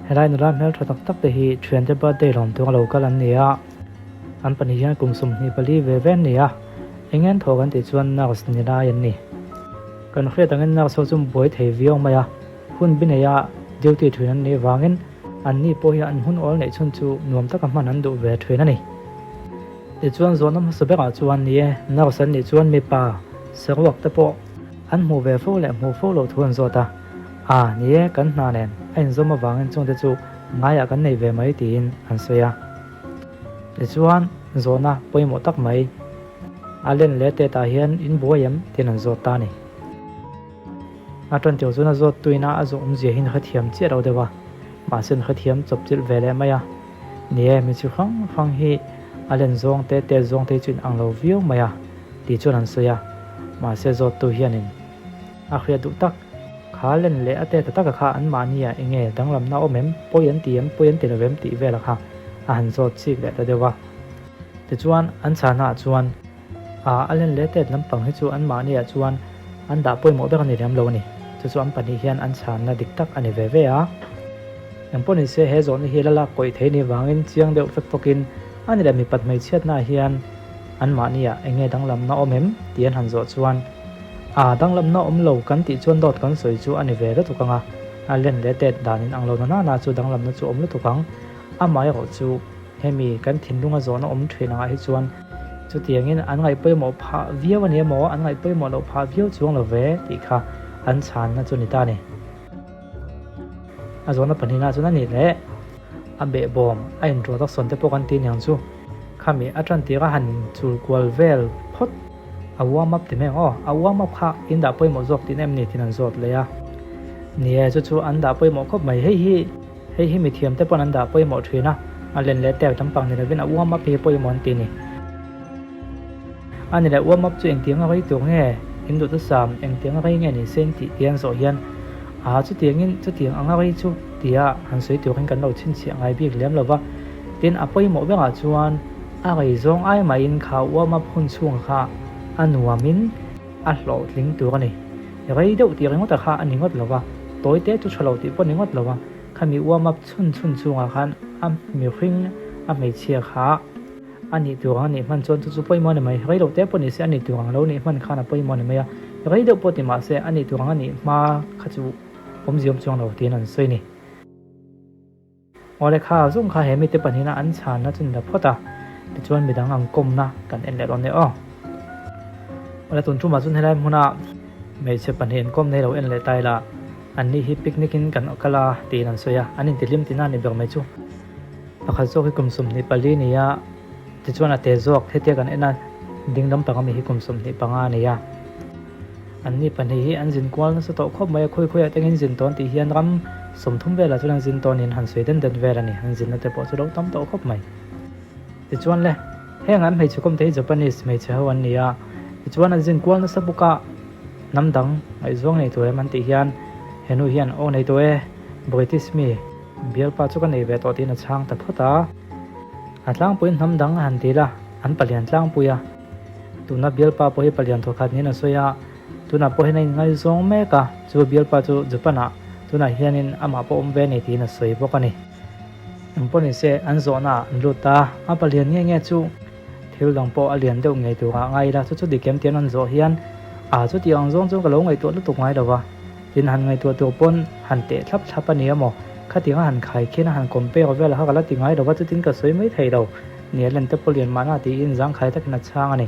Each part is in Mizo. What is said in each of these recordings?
Helai nula hmeltha tak tak te hi thiante birthday lawm tura lo kal an ni a, an pahnih hian kum 24 ve ve an ni a, eng nge an thawh kan tih chuan nurse ni lai an ni. Kan hriat angin nurse ho chu buai thei viau mai a, hun bi neia duty thin an nih vangin an ni pawh hi an hun awl neih chhun chu nuam taka hman an duh ve thin a ni. Tichuan zawhna hmasa berah chuan ni e, nurse an nih chuan mipa saruak te pawh an hmuh ve fo leh hmuh fo loh thu an zawt a, A, ni e, kan hna nen a inzawm avangin chungte chu ngaiah kan nei ve mai tiin an sawi a. Tichuan, zawhna pawimawh tak mai, a len leh tetah hian in buai em? tiin an zawt ta a ni. A tan teuh chuan a zawt tuina a zawh awmzia hi hrethiam chiah lo deuh a, mahse an hrethiam chawp chilh ve leh mai a. Ni e, mi chi hrang hrang hi a len zawng te, tet zawng te hi chu inang lo viau mai a, tih chuan an sawi a. Mahse zawttu hianin a hriat duh tak. Kha len leh a tet taka kha an mahnia eng nge danglamna awm em, pawi an ti em, pawi an ti lo em tih vela kha a han zawt chik leh ta deuh a. Tichuan, an chhahnaah chuan, A, a len leh tet lampang hi chu an mahniah chuan an dah pawimawh ber a ni lem lo a ni. Chu chu an pahnih hian an chhanna dik tak a ni ve ve a. Engpawh nise he zawhna hi la lak kawih thei ni vangin chiang deuh fek fawkin a ni leh mipat hmeichhiatnaah hian an mahniah eng nge danglamna awm em tih an han zawh chuan, A danglamna awm lo kan tih chuan dawt kan sawi chu a ni ve lutuk ang a, a len leh tet dan in ang lo na nana chu danglamna chu awm lutuk ang. Amaherawh chu hemi kan thinlunga zawhna awm thin angah hi chuan chutiangin an ngaih pawimawh phah viau a ni emaw an ngaih pawimawh loh phah viau chuang lo ve tih kha an chhanna chu ni ta a ni. A zawhna pahnihna chuan a nih leh a behbawm a introduction te pawh kan ti niang chu khami a tan tir a han chul kual vel phawt. A warm up ti mai ang aw, a warm up kha in dah pawimawh zawk tihna em ni tiin an zawt leh a. Ni e, chu chu an dah pawimawh khawp mai, hei hi hei hi mithiam te pawn an dah pawimawh thin a, a len leh tek lampang ni lovin a warm up hi pawimawh an ti ni. A ni leh warm up chu engtiang a rei tur nge, in duh thusam engtiang a rei nge ni se in tih tia an zawh hian a chutiangin chutiang anga rei chu tia han sawi turin kan lo chhinchhiah ngai bik lem lova, tin a pawimawh berah chuan A rei zawng ai mahin kha warm up hun chhunga kha a nuamin a hlawhtling tur a ni. Rei deuh tih ringawta kha a ni ngawt lo va, tawi te chu tha lo tih pawh a ni ngawt lo va, khami warm up chhun chhun chhungah khan a mihring a hmeichhia kha a nih tur ang a nih hman chuan chu chu pawimawh a ni mai. Rei lo te pawh ni se a nih tur ang lo nih hman khan a pawimawh a ni mai a, rei deuh pawh ti mah se a nih tur ang a nih hma kha chu awmziawm chuang lo tiin an sawi a ni. Aw lekha zawng kha he mite pahnihna an chhanna chu ni la phawt a, tichuan midang ang kawmna kan en leh dawn nia aw. Awle tun tumah chuan helai hmuna hmeichhe pahnih an kawm nei lo en leh ta ila, an ni hi picnic in kan kal a tiin an sawi a, an intihlim tihna a ni ber mai chu. Pakhat zawk hi kum 24 a ni a, tichuan a te zawk hetia kan en a ding lampang ami hi kum 25 a ni a. An ni pahnih hi an zin kual nasa tawh khawp mai a, khawi khawiah tengin zin tawn tih hian ram 30 velah chuan an zin tawn in han sawi den den vel a ni, an zinna te pawh chu lo tam tawh khawp mai. Tichuan le, heng an hmeichhe kawm te hi Japanese hmeichhe ho an ni a, tichuan an zin kual nasa bawk a, hnam dang ngaihzawng nei tur em an tih hian henu hian aw nei tawh e, British mi bialpa chu ka nei ve tawh tiin a chhang ta phawt a. A tlangpuiin hnam dang a han dil a, an palian tlangpui a. Tuna bialpa pawh hi palian thawkhat niin a sawi a, tunah pawh hian a inngaizawng mek a, chu bialpa chu Japan-ah tunah hianin amah pawh awm ve a ni tiin a sawi bawk a ni. Engpawh ni se, an zawhnaah an lut ta, a palian nge nge chu thil dang pawh a lian deuh ngei turah ngai ila, chu chu dik em tiin an zawh hian, A, chuti ang zawng chuan ka lo ngaihtuah lutuk ngai lo va, tin han ngaihtuah tur pawn han teh thlap thlap a ni emaw, khatianga han khai khian a han compare vel kha ka la ti ngai lo va, chutin ka sawi mai thei lo. Nia len te pawh lian mahna tiin zangkhai takin a chhang a ni.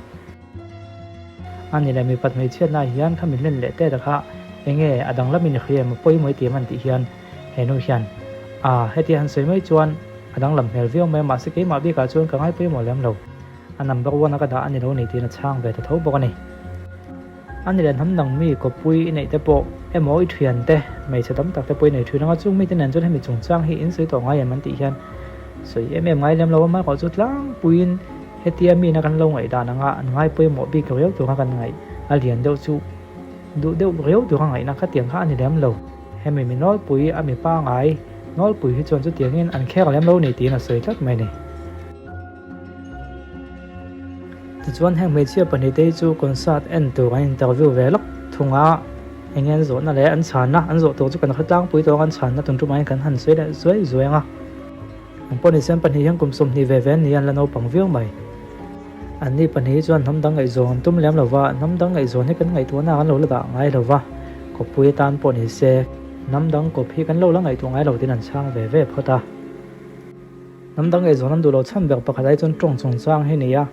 A ni leh mipat hmeichhiatna hian kha min len leh teh ta kha enge a danglam in hria emaw pawimawh i ti em an tih hian he nu hian a hetia han sawi mai chuan a danglam hmel viau mai a mahse keimah bikah chuan ka ngai pawimawh lem lo a number one a ka dah a ni lo ni tiin a chhang ve ta tho bawk a ni. A ni leh hnam dang mi kawppui i neih te pawh emaw i thian te, hmeichhe tam tak te pawh i nei thin ang a, chung mite nen chuan hemi chungchang hi in sawi tawh ngai em an tih hian sawi em em ngai lem lo a, amaherawh chu tlangpuiin hetia mina kan lo ngaihdan anga an ngai pawimawh bik riau tura kan ngaih a lian deuh chu duh deuh riau tura ngaihna khatiang kha a ni lem lo. Hemi mi nawlpui a mi pangai nawlpui hi chuan chutiangin an khek lem lo ni tiin a sawi tlat mai a ni. Tichuan heng hmeichhia pahnih te hi chu concert en tur an interview ve lawk thung a. Eng nge an zawhna leh an chhanna, an zawh tur chu kan hre tlangpui tawh ang, an chhanna tun tumah hian kan han sawi leh zuai zuai ang a. An pawh ni se an pahnih hian kum 20 ve ve an ni a, an la naupang viau mai. Anni pahnih hi chuan hnam dang ngaihzawn an tum lem lo va, hnam dang ngaihzawn hi kan ngaihtuahna ah kan lo la dah ngai lo va, kawppui atan pawh ni se hnam dang kawp hi kan lo la ngaihtuah ngai lo tiin an chhang ve ve phawt a. Hnam dang ngaihzawn an duh lo chhan ber pakhat ai chuan tawng chungchang hi ni a,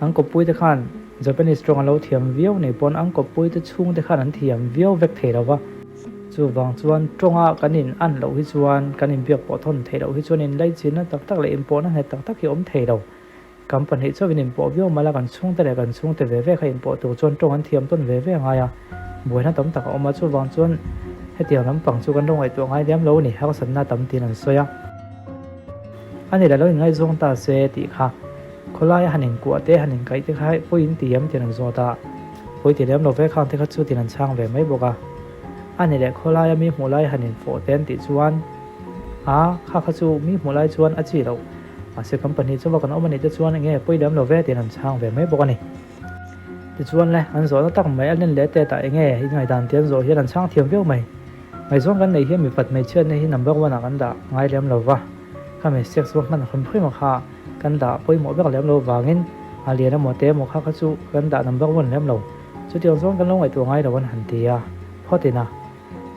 an kawppui te khan Japanese tawng an lo thiam viau nei pawn an kawppui te chhung te khan an thiam viau vek thei lo va, chuvang chuan tawnga kan in an loh hi chuan kan inbiak pawh thawn theih loh hi chuan inlaichinna tak tak leh inpawhna nghet tak tak hi a awm thei lo. Kan pahnih chauhin inpawh viau mai la, kan chhungte leh kan chhungte ve ve kha inpawh tur chuan tawng an thiam tawn ve ve a ngai a, buaina tam tak a awm a, chuvang chuan hetiang lampang chu kan lo ngaihtuah ngai lem lo a ni, harsatna tam tiin an sawi a. A ni leh lo inngaihzawng ta se tih kha khawlaia han inkuah te han inkaih te kha pawi in ti em tiin an zawt a, pawi ti lem lo ve khang te kha chu tiin an chhang ve mai bawk a. A ni leh khawlaia mi hmuh lai han infawh te an tih chuan a, kha kha chu mi hmuh lai chuan a chi loh. Mahse kan pahnih chuva kan awm a nih te chuan enge pawi lem lo ve tiin an chhang ve mai bawk a ni. Tichuan le, an zawhna tak mai a len leh tet ah enge i ngaihdan tih an zawh hian an chhang thiam viau mai. Ngaihzawng kan neih hian mipat hmeichhiatna hi number one ah kan dah ngai lem lo va, khami sex va hman hrim hrim kha kan dah pawimawh ber lem lo vangin a lian emaw te emaw kha kha chu kan dah number one lem lo. Chutiang chuan kan lo ngaihtuah ngai lo an han ti a, phawt ina.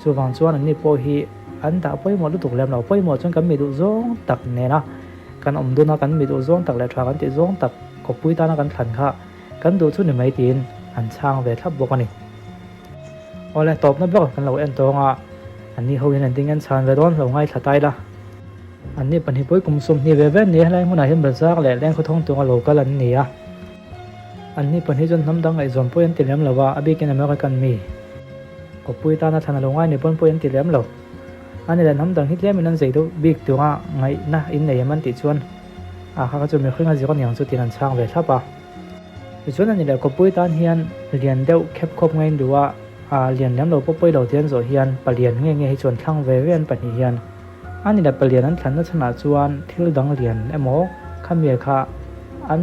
Chuvang chuan anni pawh hi an dah pawimawh lutuk lem lo. Pawimawh chuan kan mi duh zawng tak nena kan awm dun a, kan mi duh zawng tak leh tha kan tih zawng tak kawppui tana kan thlan kha kan duh chu ni mai tiin an chhang ve thlap bawk a ni. Awle, tawpna ber kan lo en tawng a, anni ho hian an ding en chhan ve dawn lo ngaithla tai la. Anni pahnih pawh hi kum 20 ve ve an ni a, helai hmunah hian bazar leh lengkhaw thawng tura lo kal an ni a. Anni pahnih chuan hnam dang ngaihzawn pawh an ti lem lo a, a bikin American mi kawppui tana thlan a lo ngai ni pawn pawh an ti lem lo. A ni leh hnam dang hi tlemin an zei deuh bik tura ngaihna in nei em an tih chuan a kha kha chu mihring a zir aniang chu tiin an chhang ve thlap a. Tichuan a ni leh kawppui tan hian lian deuh khep khawp ngain duh a, a lian lem lo pawh pawi lo tiin zawh hian palian nge nge hi chuan thlang ve ve an pahnih hian. A ni leh palian an thlanna chhanah chuan thil dang lian emaw khami kha an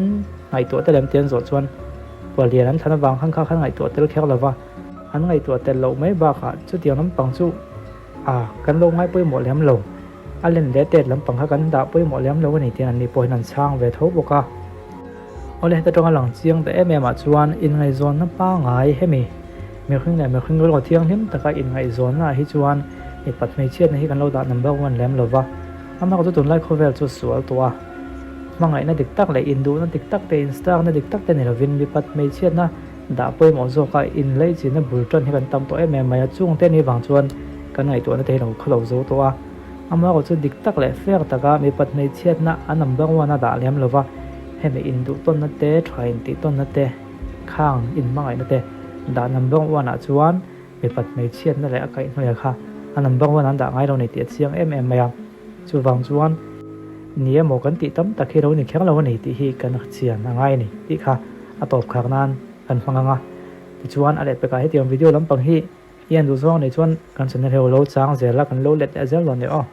ngaihtuah tel em tih an zawh chuan palian an thlan avang khan kha khan ngaihtuah tel kher lo va, an ngaihtuah tel loh mai bakah chutiang lampang chu a kan lo ngai pawimawh lem lo, a len leh tet lampang kha kan dah pawimawh lem lo a ni tih an ni pawhin an chhang ve tho bawk a. Awle heta tanga lang chiang ta em em ah chuan inngaihzawnna pangngai hemi mihring leh mihring rilru thianghlim taka inngaihzawnna ah hi chuan mipat hmeichhiatna hi kan lo dah number one lem lo va, amah chu tunlai khawvel chu sual tawh a, hmangaihna dik tak leh induhna dik tak te instarna dik tak te ni lovin mipat hmeichhiatna dah pawimawh zawka inlaichinna bul tan hi kan tam tawh em em mai a, chungte ni vang chuan kan ngaihtuahna te hi lo khawlo zo tawh a. Amaherawh chu dik tak leh fair taka mipat hmeichhiatna a number one a dah lem lova, hemi induh tawnna te, tha intih tawnna te, khang inhmangaihna te dah number one ah chuan mipat hmeichhiatna leh a kaihhnawih kha a number one an dah ngai lo ni tih a chiang em em mai a. Chuvang chuan ni emaw kan tih tam tak hi lo ni kher lo a ni tih hi kan chian a ngai a ni tih kha a tawp khar nan kan hmang ang a. Tichuan a lehpekah hetiang video lampang hi I en duh zawng nih chuan kan channel hi lo chang zel a, kan lo let leh zel dawn nia aw.